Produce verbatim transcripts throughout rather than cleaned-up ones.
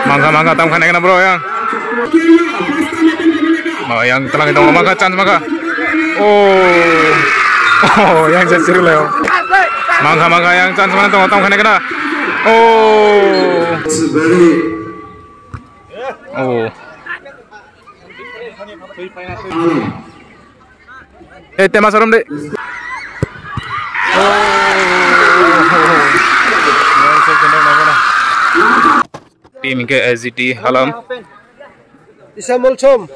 Mangkha, mangkha, tam khanai kana bro yang. Oh, yang telang itu mangkha, chance mangkha. Oh. Oh, yang chance siru leo. Mangkha, mangkha, yang chance mana tong, tam khanai kana. Oh. Oh. Eh, tema sorom de. Team ke A G T Halam. Isa Molsom.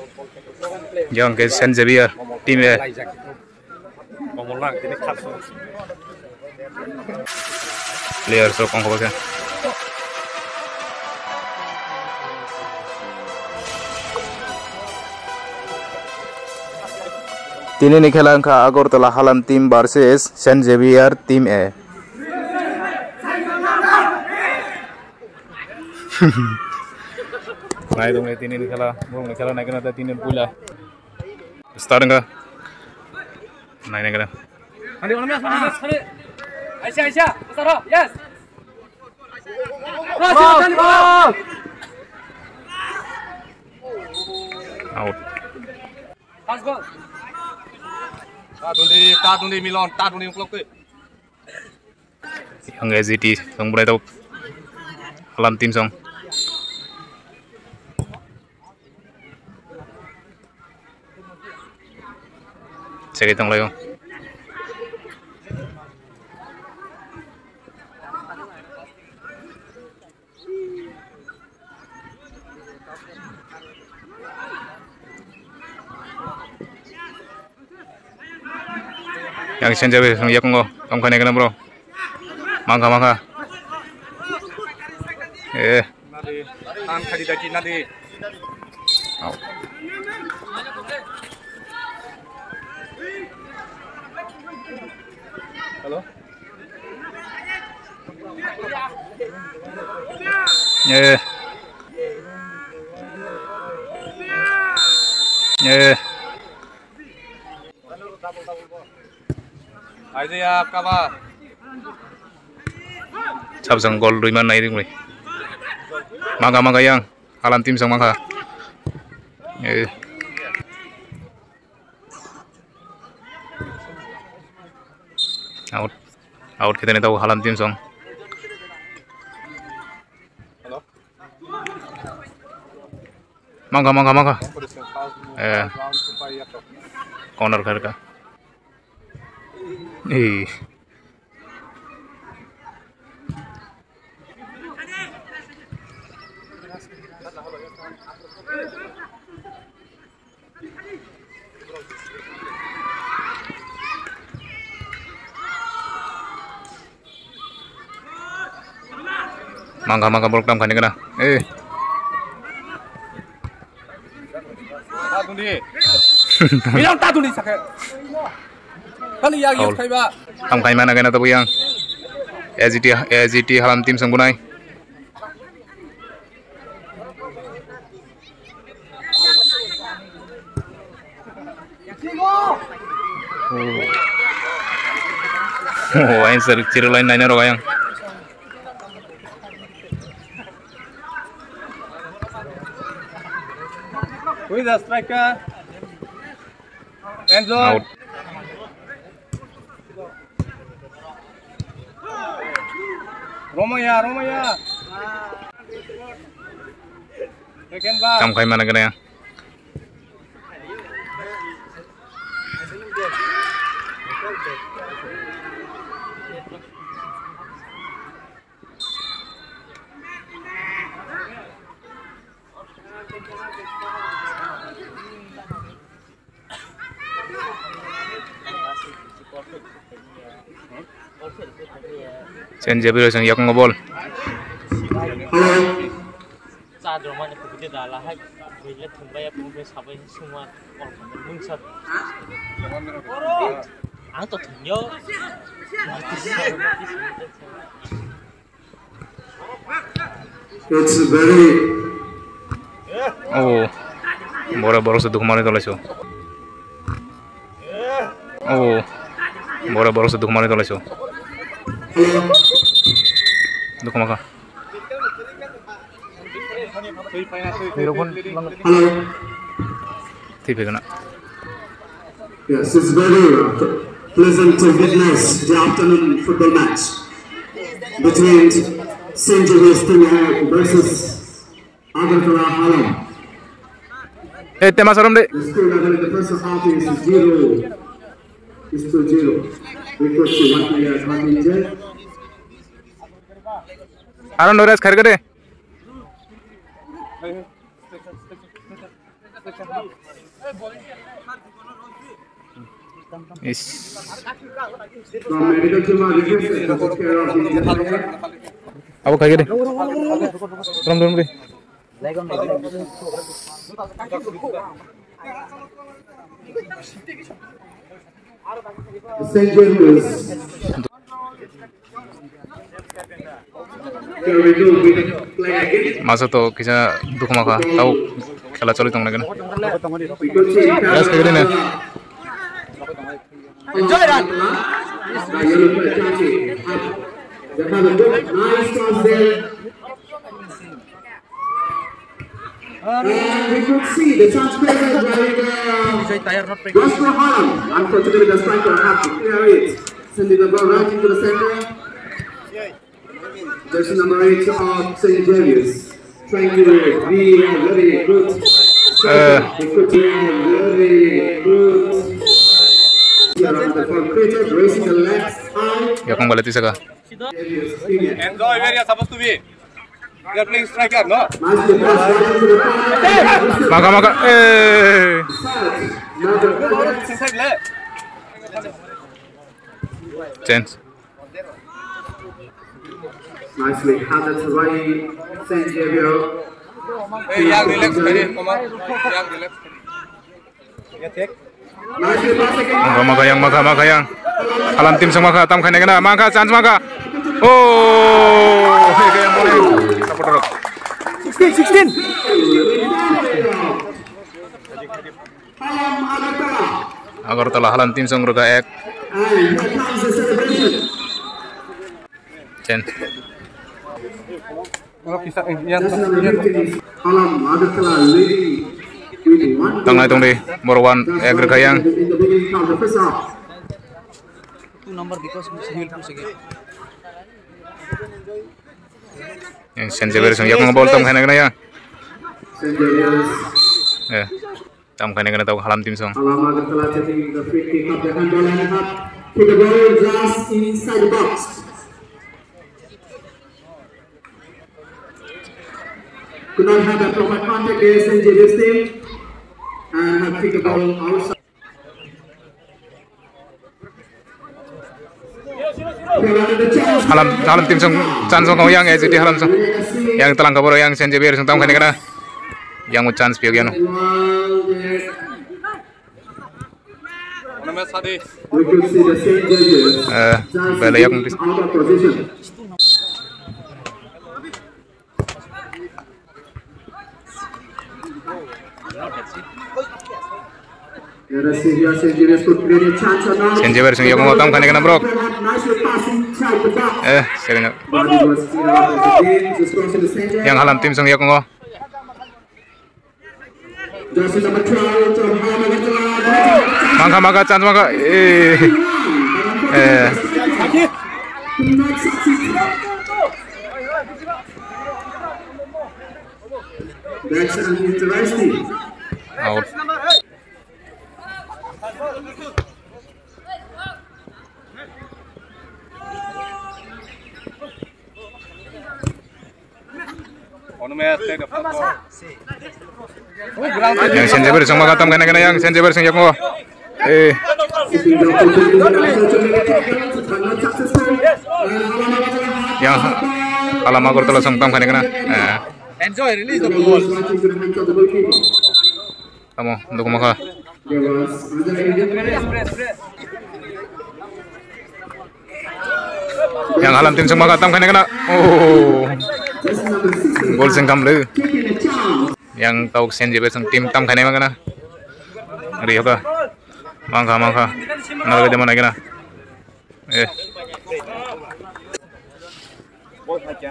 Yang ke Saint Xavier team e. Players rok ongkha khe. Tini ni khela wngkha Agartala Halam team versus Saint Xavier team A. Nai dong tini ni khela, bong ni khela nai kana tini puila. Start wngkha. Nai nai kana. Aisa, aisa, start, yes. Out. First goal. Ta dundi, ta dundi Milon, ta dundi uklok twi. Yang A G T song bwrai tok. Halam team song. Chegwi tonglaio. Yang senjabe yakungo tongkha ne kana bro. Mangkha, mangkha. Eh. Nadi, tan khadi daki nadi. Au. Hello. Eh. Eh. Aijaya kaba. Sabjang gol rwima nai ringwi. Maga maga yang Halam team song mangkha. Eh. Out. Out khete ne tau Halam team song. Hello. Mangkha, mangkha, mangkha. Eh. Corner kharka. Eh. Mangkha, mangkha, borok tam khaini gana. Eh. Tatuni. Bilang tatuni sakhe. Kali yang yang Foul. Khaiba. Tam khaima na gana to yang. A G T, A G T Halam team senggunai. Oh, answer zero line nine rok ayang. Who is the striker? Enzo. Out. Romaya, Romaya. Second ball. Tam khai mana kena ya. Sen Jabir Hoseng yakung bol. Chadro mane pukute dala hai buile thumbai ya pukute sabai suma kol mungsa. Ang to thumyo. It's very Oh. Bora borok se dukhumani tolaiso. Oh. Bora borok se dukhumani tolaiso. Dukhumakha. Hello. Thwi phaikha na. Yes, it's very uh, pleasant to witness the afternoon football match between Saint Xavier's team versus Agartala Halam. Eh, tema saram de. The score level in the first half is zero. Is to zero. Because one player is not injured. Aro Noraj kharga de. Is. Abo khai gede. Rom rom re. Saint James. Masa to kisa dukhu makha, tau khela choli tong nai kena. Yes, kagiri ne. Enjoy run. Nice pass there. And we could see the chance created by the Joshua Holland. Unfortunately, the striker had to clear it, sending the ball right into the center. Jersey number eight of Saint Xavier's trying to be a very good striker. He could be a very good. Here on the front created, raising the legs high. Yakung balik saka. Enzo, where you are supposed to be? You are playing striker, no? Maka, maka, eh. Change. Nicely handled by Saint Xavier. Hey, young, relax, kare, come on. Young, relax, kare. Maka, maka, yang, maka, maka, yang. Halam team song maka, tam khaina kena, maka, chance maka. Oh, hey, kaya boleh. Supporter. Sixteen, sixteen. Agartala Halam team song rwkha ek. Chen. Tangnai tongdi, borok one ek rwkha yang. Two number because he will push again. Yang Saint Xavier song yakung bol tam khaina kena ya. Eh. Tam khaina kena tau Halam team song. Halam Agartala taking the free kick of the handball and have put the ball just inside the box. Could not have a proper contact against Saint Xavier's team and have kicked the ball outside. Halam, Halam team song, chance song yang S G T Halam song. Yang telang kabur yang Saint Xavier song tam khaina kena. Yang chance piak yano. Eh, bela yang. Saint Xavier song yakung tam khaina kena borok. Eh, serena. Yang Halam team song yakung. Mangkha, mangkha, chance mangkha. Eh. Eh. Out. Yang Saint Xavier song maka tam khaina kena yang Saint Xavier song yakung. Eh. Yang Halam Agartala song tam khaina kena. Eh. Enjoy, release the ball. Tamo, dukuma kha. Yang Halam team song maka tam khaina kena. Oh. Goal sengkam le. Yang tau Saint Xavier song team tam khaina kena. Ri hoka. Mangkha, mangkha. Nalga de mana kena. Eh. Ball phaikha.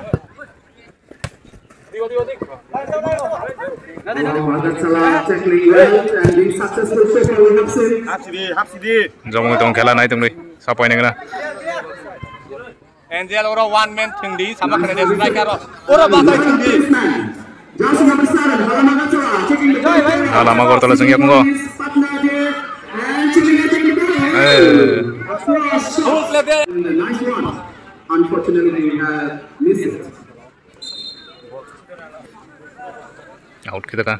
Agartala tackling well and being successful so far we have seen. Hapsidi, hapsidi. Jomong tong khela nai tongri. Sapai nengna. Angel oro one man thwngdi, sama khare de striker oro. Oro basai thwngdi. Jersey number seven, Halama Agartala checking the ball. Halama Agartala chwng yakungo. Patna de, and checking the ball. Eh. Nice one. Unfortunately, we have missed it. Out kita kan.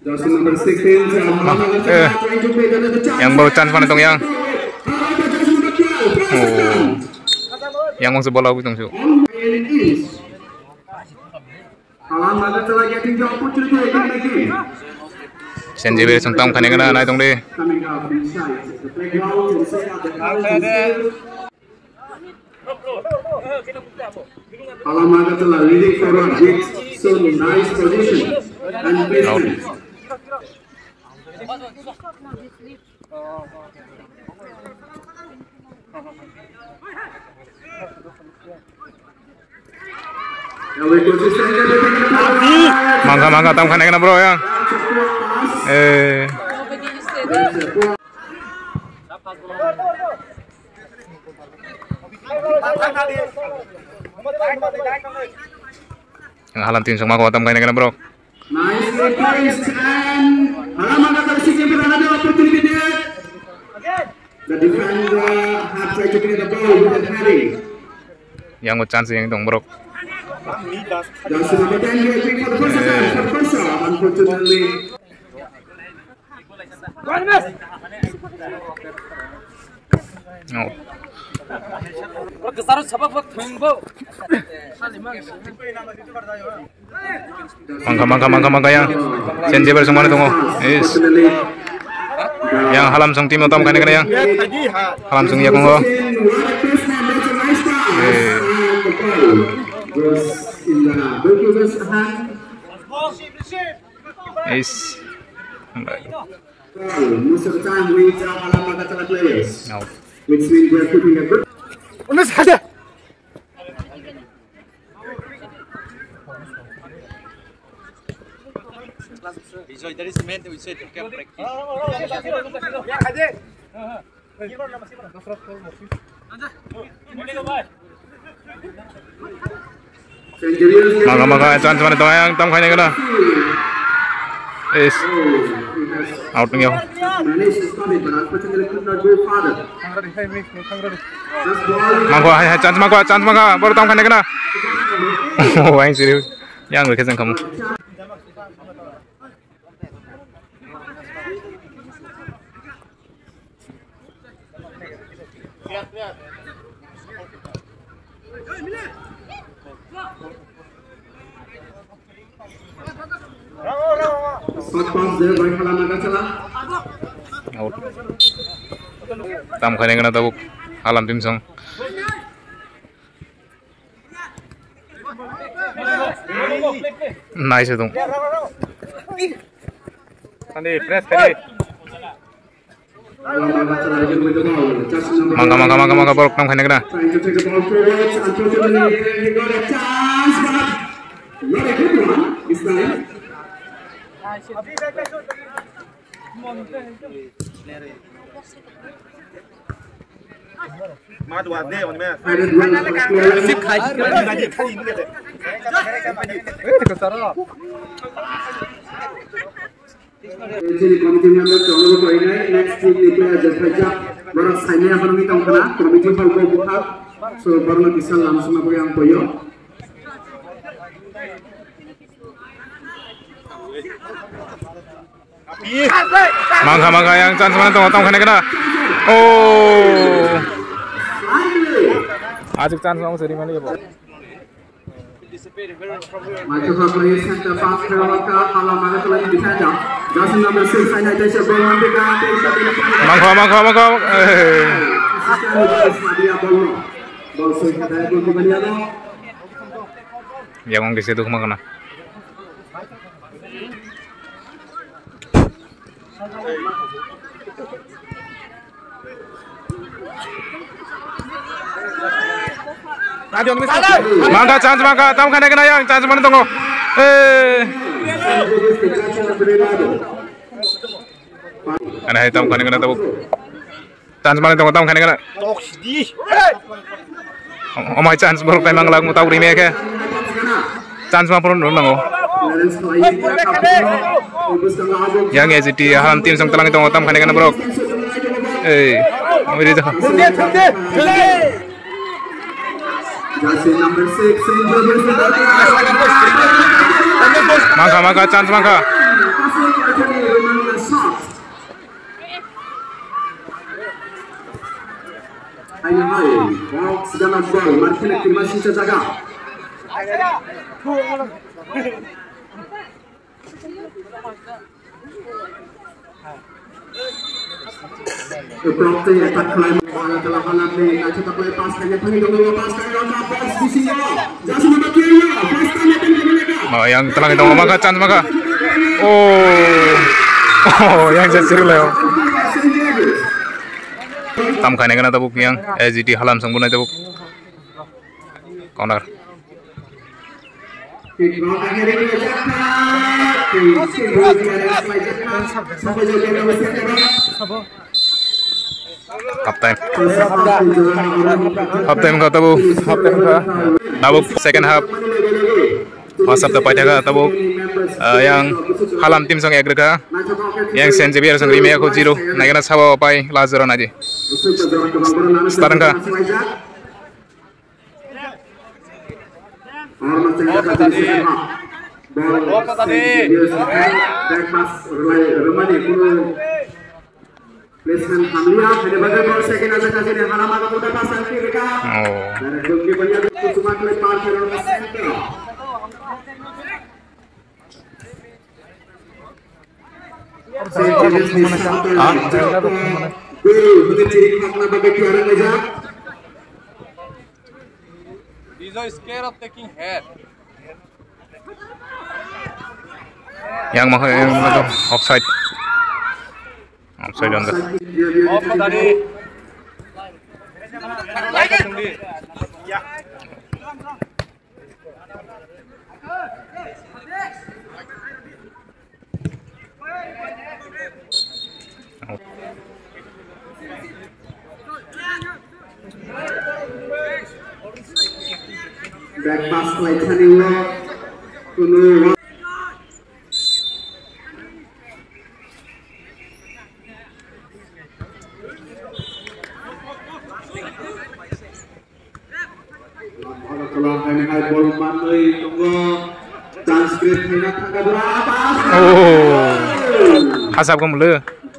Jersey number sixteen, eh, yang baru chance mana tong yang? Oh, yang masuk bola aku tong su. Saint Xavier song tam khani kana nai tong de. Halama Agartala leading forward with some nice position and placement. Mangkha, mangkha, tam khani kana bro yang. Eh. Yang halam team song mangkha tam khani kana bro. Nicely placed and Halama Agartala seeking for another opportunity there. The defender had tried to clear the ball with a heading. Yang chance yang dong borok. Jersey number ten waiting for the first attempt, for the first shot, unfortunately. Oh. Mangkha, mangkha, mangkha, mangkha yang. Saint Xavier song mana tongo? Is. Yang halam song team tam khani kana yang. Halam song yakungo. Eh. Is. Most of the time we draw Halama Agartala players, which means we are keeping a good. Bijoy, that is meant we said to keep practice. Maka maka chance mana tong yang tam khaina kana. Is. Out ngi. Mangkha hai hai chance mangkha chance mangkha bor tam khaina kana. Oh, aing siri. Yang rikhe jang kamu. Shot pass there by Halama Agartala. Out. Tam khaina kana tabuk halam team song. Nice dong. Andi press kari. Mangkha mangkha mangkha mangkha borok tam khaina kana. Chini committee member tongwi painai next team ni player je phaijak borok saimaya phano wngwi tongkha na committee hall bo bwkhak so borokno kisa lamsokna bagwi ang koyo. Mangkha mangkha yang chance mana tongo tong khana kana. Oh. Ajik chance nang seri mani bo. Maithoka player center pass khe wngkha Halama Agartala ni defender. Jersey number six hai nai teisa ball man bika teisa. Mangkha mangkha mangkha. Ball soi kha dai ball bani ano. Yang ong kise dukma kana. Mangkha, chance mangkha, tam khana khana yang chance mani tongo. Eh. Ana hai tam khana khana tabuk. Chance mani tongo tam khana khana. Omai chance borok tai mangla mo tabuk rime khe. Chance ma purun nango. Yang A G T haram team sang talang tongo tam khana khana borok. Eh. Omai ri. Jersey number six, Saint George's. Mangkha, mangkha, chance mangkha. Ayo hai, box gana ball, markina kirma sisa jaga. Oh, yang telang itu maka chance maka. Oh. Oh, yang jersey layo. Tam khaina gana tabuk yang A G T halam sangbu nai tabuk. Corner. Half time. Half time kha tabuk. Half time kha. Tabuk second half. First half ta paithaka tabuk. Ah, yang halam team song ek rwkha. Yang Saint Xavier song rimaya kho zero. Naikana sabo pai last jora naidi. Start wngkha. Placement hamliya, hede bagwi ball second asa kasini halama ka muda pasan kiri ka. Oh. Dari goalkeeper ya, cuma kali parkir orang center. He's so scared of taking head. Yang mah yang mah offside. Offside on the. Off tadi. Back pass khlai thani o kunu. Oro tola hai hai ball manwi tongo. Chance create khaina thangkha bwrwi. Oh. Hasap khe mulu.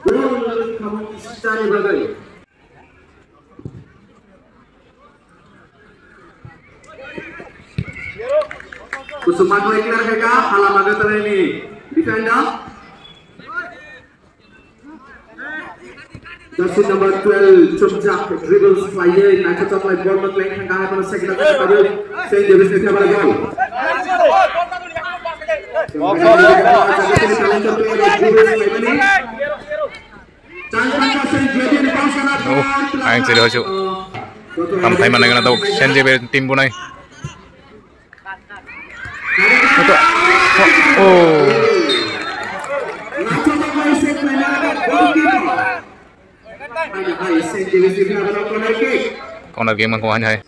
Goal khamung sani bagwi. Kusuma khlai klar khe ka, halama gatalani defender. Jersey number twelve, Chumjak, dribbles khlaiwi, naithotok khlai ball no khlai thangkha, hai phano second khe tabuk, Saint Davis ni favour goal. Dribbles khlaimani. Oh, ang chiri hochu. Tam thai mana gana tabuk, Saint Davis team bunai. Oh. Corner kick mangko hai hai.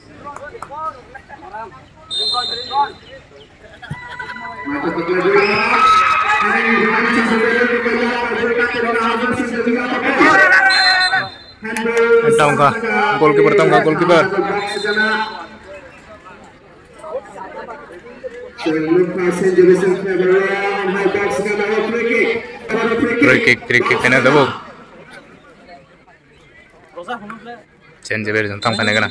Tongkha, goalkeeper tongkha, goalkeeper. Free kick, free kick khaina tabuk. Saint Xavier jong tang khaina gana.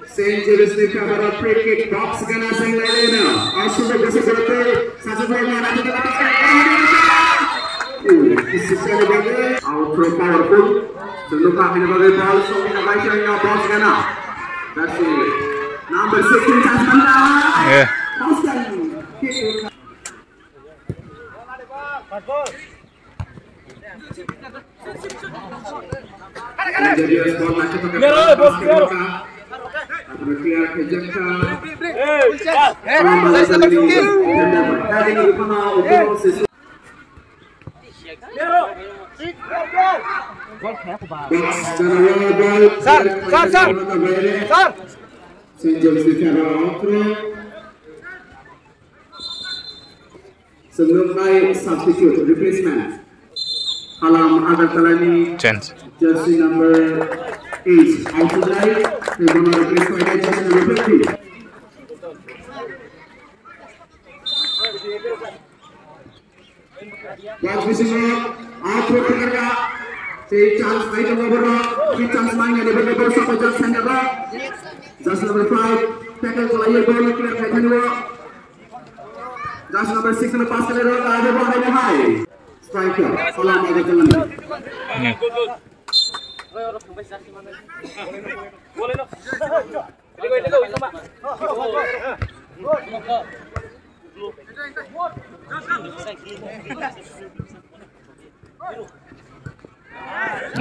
Saint Xavier ni favour free kick box gana seng laina. Asuk gese gurate sasa gurate. Out throw powerful. Sunu ka hina bagwi ball song na bai seng na box gana. That's it. Number sixteen chance manta. Yeah. Clear khaijak kha. Hey, pass, pass, pass, pass. Sir, sir, sir. Sir. Saint James ni thani o okro. Chwng nuknai substitute, replacement. Halam Agartala ni change. Jersey number eight, Aitulai, tei bono replace khainai jersey number twenty. Watch bisingo, out for Tikarka. Tei chance nai tongo borok, tei chance nai nai borok, borok sabo chance nai tongo. Jersey number five, tackle khlaiwi ball clear khai thani o. Jersey number six no pass khlai rok, abo bo hai bo hai. Striker, Salam Agartala ni. Hmm.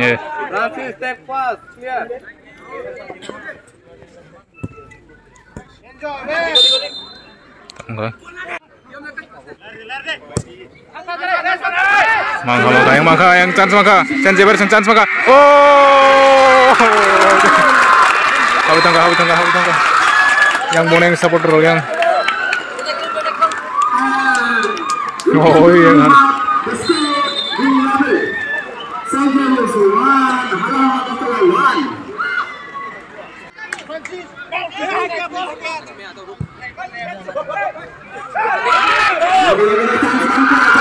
Eh. Francis, take pass, clear. Tangkha. Mangkha, mangkha, yang mangkha, yang chance mangkha. Chance eber, chance mangkha. Oh! Habwi tangkha, habwi tangkha, habwi tangkha. Yang boneng supporter yang. Oh, yang.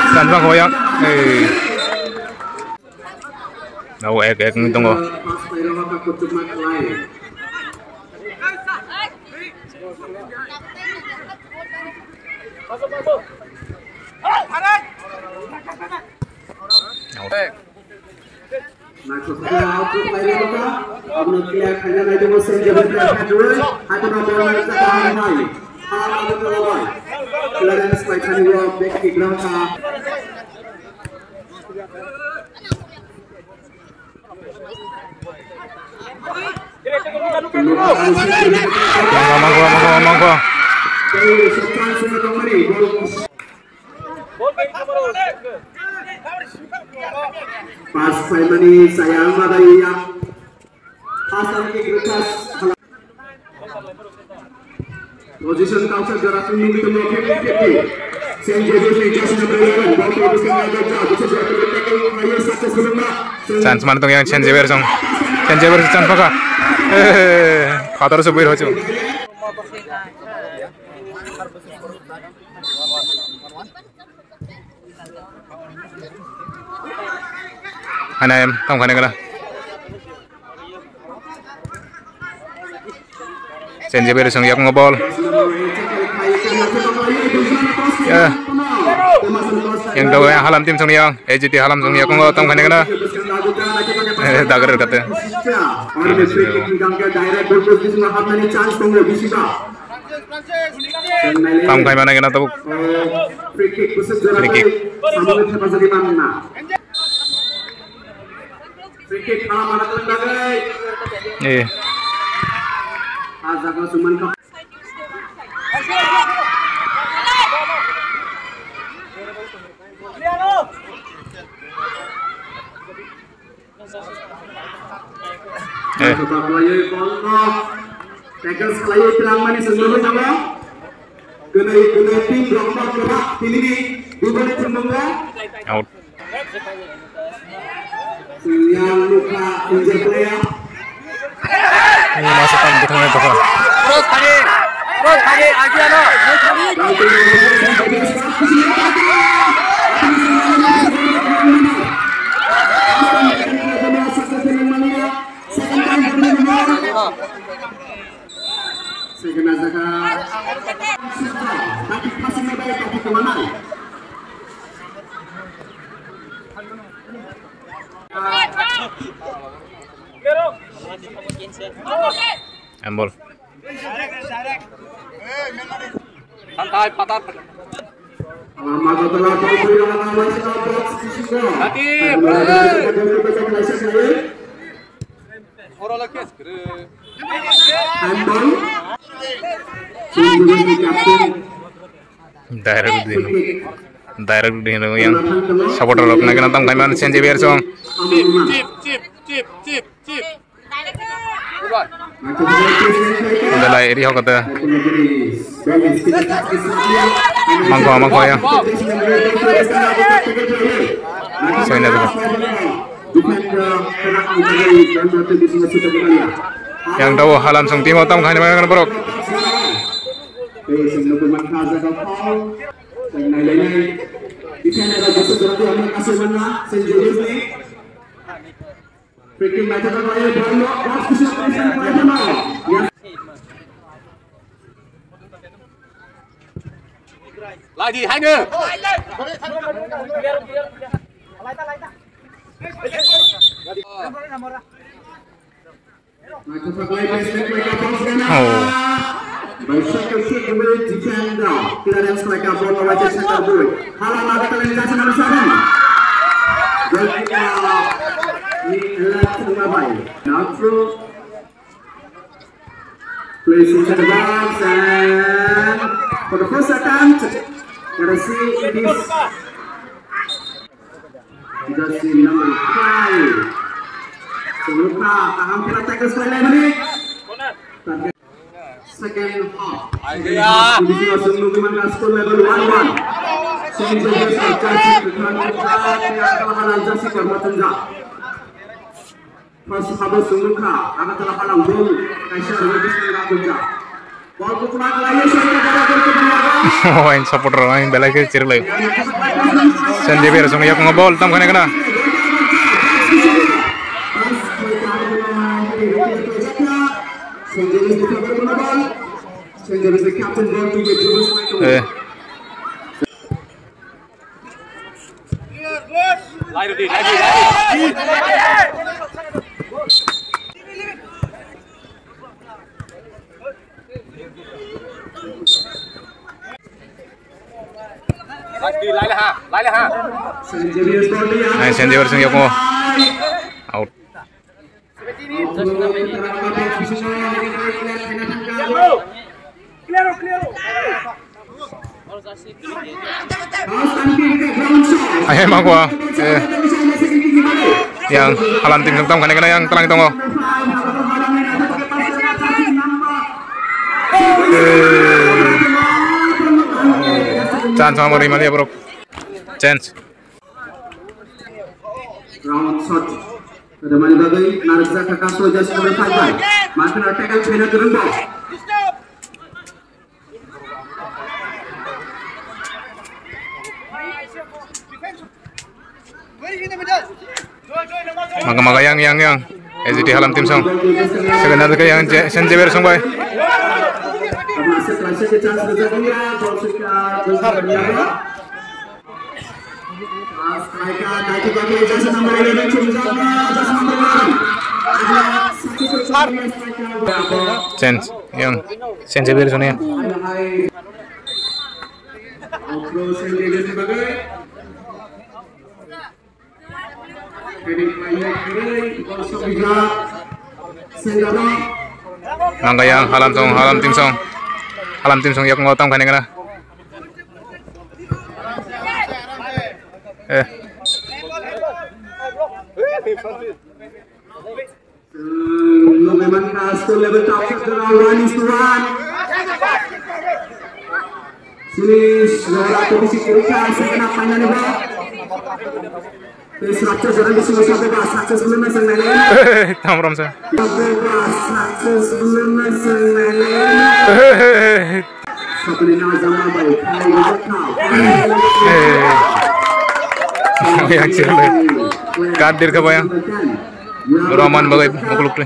Tanpa goyang. Eh. Nau ek ek ni tongo. Clearance paithani o back kick rwkha. Mangkha, mangkha, mangkha, mangkha. Pass saimani saya madai ya. Pass and kick request. Position kausa jora sung nungwi tongo, fifty fifty. Saint Xavier ni jersey number eleven, ball to Hussein Nagar, this is a tackle, successful ongma. Chance man tong yang Saint Xavier song. Saint Xavier chance maka. Eh, phatar se buir hochu. Hana em, tong khane gala. Saint Xavier song yakung ball. Ya. Yang dawa yang Halam team song yang, A G T Halam song yakung tong khane gala. Eh, dagar kate. Tam khai mana kena tabuk. Free kick. Eh. Eh. Tackles khlaiwi twlangmani chwng nugwi tongo. Gwnwi, gwnwi team rokno kwbak tinini biboni thwngmung o. Out. Chwng yang nukha injured player. Ini masuk kan bukan itu kan. Terus tadi, terus tadi, aji ano. Ambol. Santai, patar. Hati, Direct din, direct din yang supporter rok nang kena tam kaiman Saint Xavier song. Dalai ri hokata. Mangko, mangko ya. Saina dulu. Yang tahu halam song timo tam khani mana borok. Lagi, hai ne. Oh. By second shoot, the way defender. Clearance like a ball, right side of the. Hala Naga talent, that's number seven. Goalkeeper, ni left, Nabai. Now through. Place into the box and for the first attempt, gotta see if this jersey number five. Sungukha, kaham khe tackle khlai lai mani. Second half. Second half, score level one one. Semi jersey, jersey, jersey, jersey, First half o sungukha, Agartala Halam goal kaisa rwui bwskango gabunjak. Ball kuchma khlaiwi Santa Baba goalkeeper ni abo. Oh, ang supporter rok ang belai khe chirlai. Saint Xavier song yakung ball tam khane kana. Saint Xavier ni captain ball to the dribble. Eh. Saint Xavier song yakung out. Ayai, ma gua. Eh. Yang Halam team song tam khane kana yang telang tongo. Eh. Chance ma bori mali borok. Chance. Round shot. Pada mani bagwi narikjak kha kaso just number five by. Makhno tackle khaina kwrwng bo. Maga maga yang yang yang. S G T Halam team song. Second half ke yang Je-, Saint Xavier song bai. Change, yang change beri sana ya. Nangga yang Halam song, Halam team song, Halam team song yak ngau tam kane kana. Eh. Nugui mankha school level top sector round one is to one. Sini Zora Tobisi Kirika second half final ba. Tei sracha jora bisi mo sabe ba successful na sang nai le. Tam rom sa. Sabe ba successful na sang nai le. Sapni na jama bai khai ba kha. Eh. Yang sih. Kadir ka bayang. Roman bagai mukuluk tu.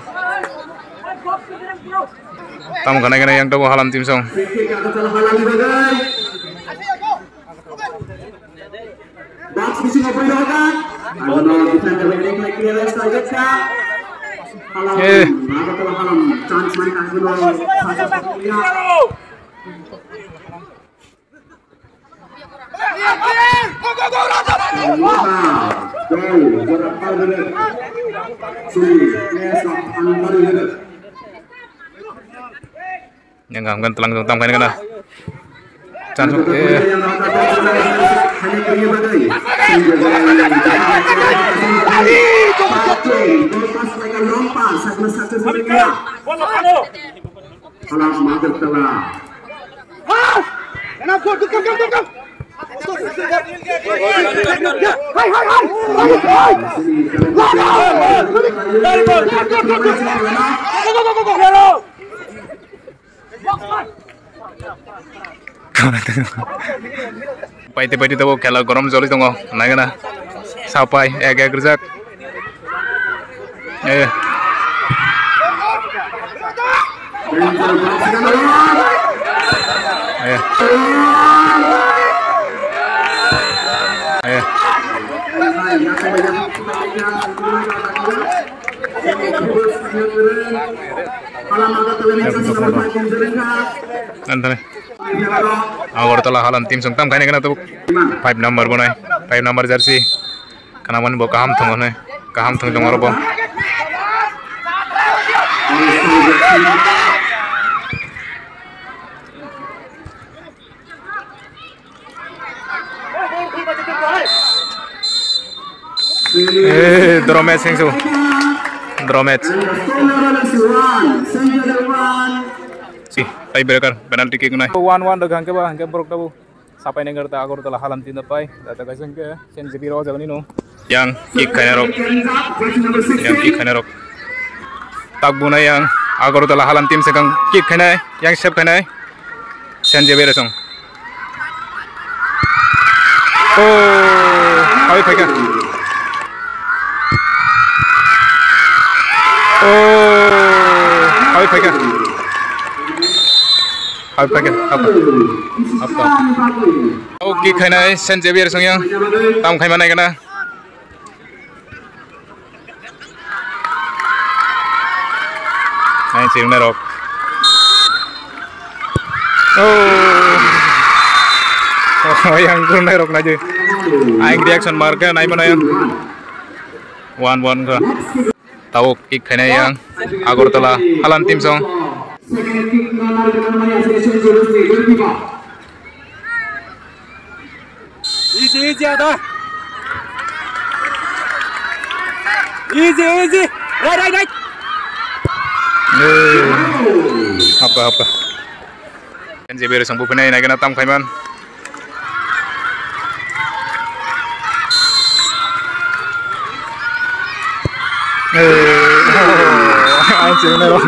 Tam gana gana yang tahu Halam team song. Box bisingo pui doga. Agono defender waiting like clearance target ka. Halam. Eh. Agartala Halam chance mani ka agono. Yang hamkan telang tong tam khaina kana. Chan suk, eh. Salam Magartala. Paite paite tabo khela gorom joli tongo, naigana. Sapai ek ek rijak. Eh. Eh. Eh. Antare. Agartala Halam team song tam khaina kana tabuk. Five number bonai. Five number jersey. Kana mani bo kaham thongo ne. Kaham thong tongo oro bo. Eh, draw match hengsu. Draw match. Si, tiebreaker, penalty kick nai. One one rok hangke ba, hangke borok tabu. Sapai nang ta Agartala Halam team pai. Da ta kaisa hingke, Saint Xavier o jagani no. Yang kick khaina rok. Yang kick khaina rok. Tak buna yang Agartala Halam team sekang kick khainai, yang save khainai. Saint Xavier song. Oh, hai phaika. Oh, hai phaika. Hai phaika. Apa? Apa? Oh, kick khainai Saint Xavier song yang. Tam khaima nai kana. Aing chirnai rok. Oh. Oh, yang kurnai rok naji. Aing reaction marka nai mano yang. One one ka. Tabuk kick khainai yang Agartala Halam team song. Easy, easy, ada. Easy, easy. Right, right, right. Apa, apa. N J B song bupinai nai kena tam khaiman. Aing chirnai rok.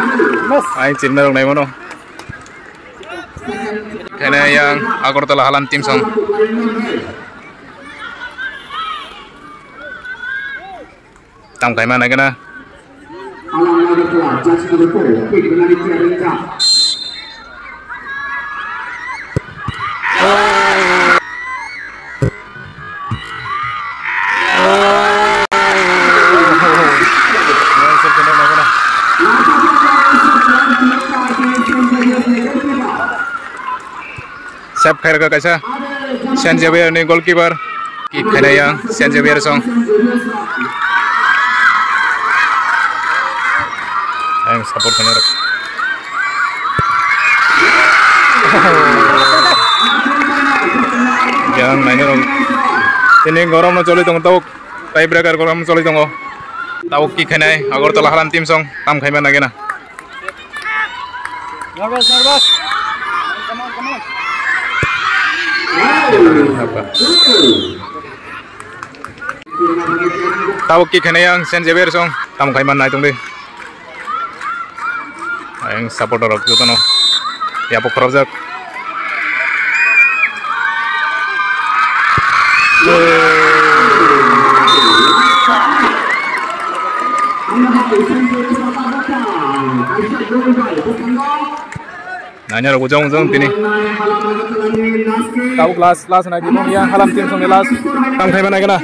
Aing chirnai rok nai mano. Kene yang Agartala Halam team song. Tam kaima nai kena. Save khairokha kaisa Saint Xavier ni goalkeeper. Kick khainai yang Saint Xavier song. Ayang support khainai rok. Yang nainai rok. Tini gorom no choli tongo tabuk. Tiebreaker gorom choli tongo. Tabuk kick khainai Agartala Halam team song tam khaima nai kena. Nervous, nervous. Come on, come on. Tabuk kick khainai yang Saint Xavier song tam khaima nai tongdi. Ayang supporter rok jotono yapok khorokjak. Nanya rok ujung ujung tini. Tabuk last, last nai di bong yang Halam team song ni last. Tam khaima nai kena.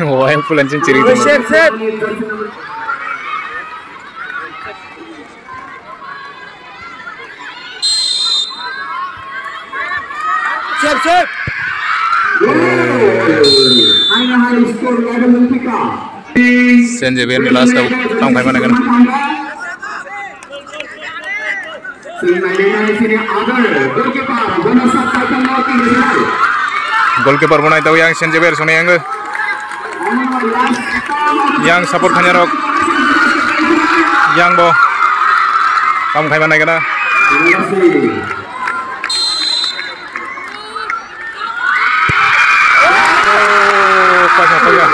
Wah, yang pulan cing ciri. Sep, sep. Sep, sep. Saint Xavier ni last o tamo khaima nai gana. Goalkeeper bo nai tao yang Saint Xavier songni yang. Yang support khaina rok yang bo tamo khaima nai gana. Oh, paikha, paikha.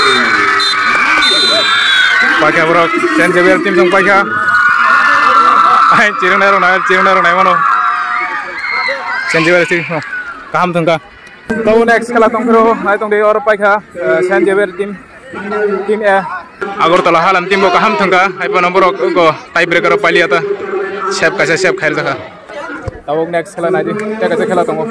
Paikha borok, Saint Xavier team song paikha. Ai, chirung nai rok nai, chirung nai rok nai mano. Saint Xavier team song kaham thangkha. Tabo next khela tong phiro, nai tong de oro paikha, eh, Saint Xavier team, team A. Agartala Halam team bo kaham thangkha, hai phano borok go tie breaker o pailiya ta. Save kaisa save khair jakha. Tabuk next khela nai di, tei kaisa khela tongo.